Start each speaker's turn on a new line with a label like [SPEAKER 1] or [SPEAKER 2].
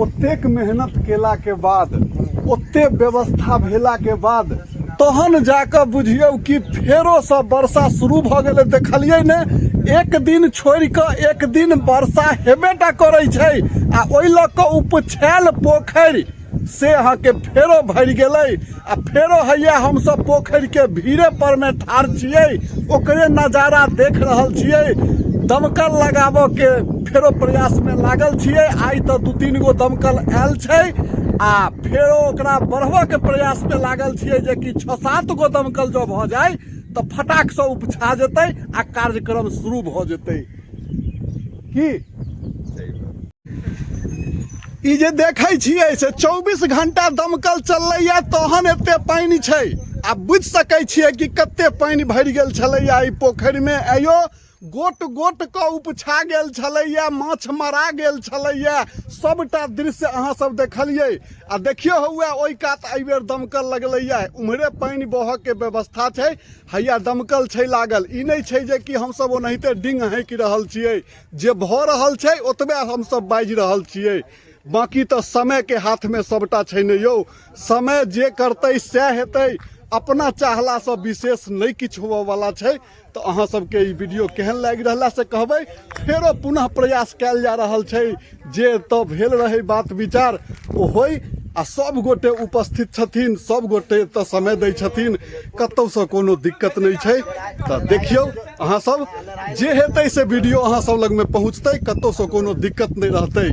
[SPEAKER 1] ओतेक मेहनत केलाके बाद, ओते व्यवस्था भेलाके बाद तहन जाकऽ बुझियौ कि फेरोसँ वर्षा शुरू भऽ गेलै। देखलियै ने, एक दिन छोड़ि कऽ एक दिन वर्षा हेबे टा करै छै आ ओहि लऽ कऽ उपछायल पोखरि से अहाँके फेरो भरि गेलै। आ फेरो हैया हमसब पोखरिके भीड़े परमे ठाढ़ छियै, ओकरे नजारा देख रहल छियै। दमकल लगाबऽके फेरो प्रयासमे लागल छियै। आइ तऽ 2-3 गो दमकल आयल छै आ फेरो ओकरा बढ़बऽके प्रयासमे लागल छियै जे कि 6-7 गो दमकल जँ भऽ जाय तऽ फटाकसँ उपछा जेतै आ कार्यक्रम शुरू भऽ जेतै। की ई जे देखै छियै से 24 घंटा दमकल चललैया तहन एते पानि छै। आ बुझि सकै छियै कि कते पानि भरि गेल छलैया एहि पोखरिमे। आइयो गोट गोट कऽ उपछा गेल छलैया, माछ मरा गेल छलैया। सबटा दृश्य अहाँ सब देखलियै। आ देखियौ हौआ ओहि कात एहिबेर दमकल लगलैया, उम्हरे पानि बहऽके व्यवस्था छै। हैया दमकल छै लागल, ई नहि छै जे कि हमसब ओनाहिते डिंग हाँकि रहल छियै। जे भऽ रहल छै ओतबे हमसब बाजि रहल छियै, बाँकी तऽ समयके हाथमे सबटा छै ने यौ। समय जे करतै सएह हेतै, अपना चाहलासँ विशेष नहि किछु होबऽवला छै। तऽ अहाँ सबके ई वीडियो केहन लागि रहल है से कहबै। फेरो पुनः प्रयास कयल जा रहल छै जे एतऽ भेल रहै बात विचार ओ होइ आ सब गोटे उपस्थित छथिन, सब गोटे एतऽ समय दै छथिन, कतहुसँ कोनो दिक्कत नहि छै। तऽ देखियौ अहाँ सब जे हेतै से वीडियो अहाँ सब लगमे पहुँचतै, कतहुसँ कोनो दिक्कत नहि रहतै।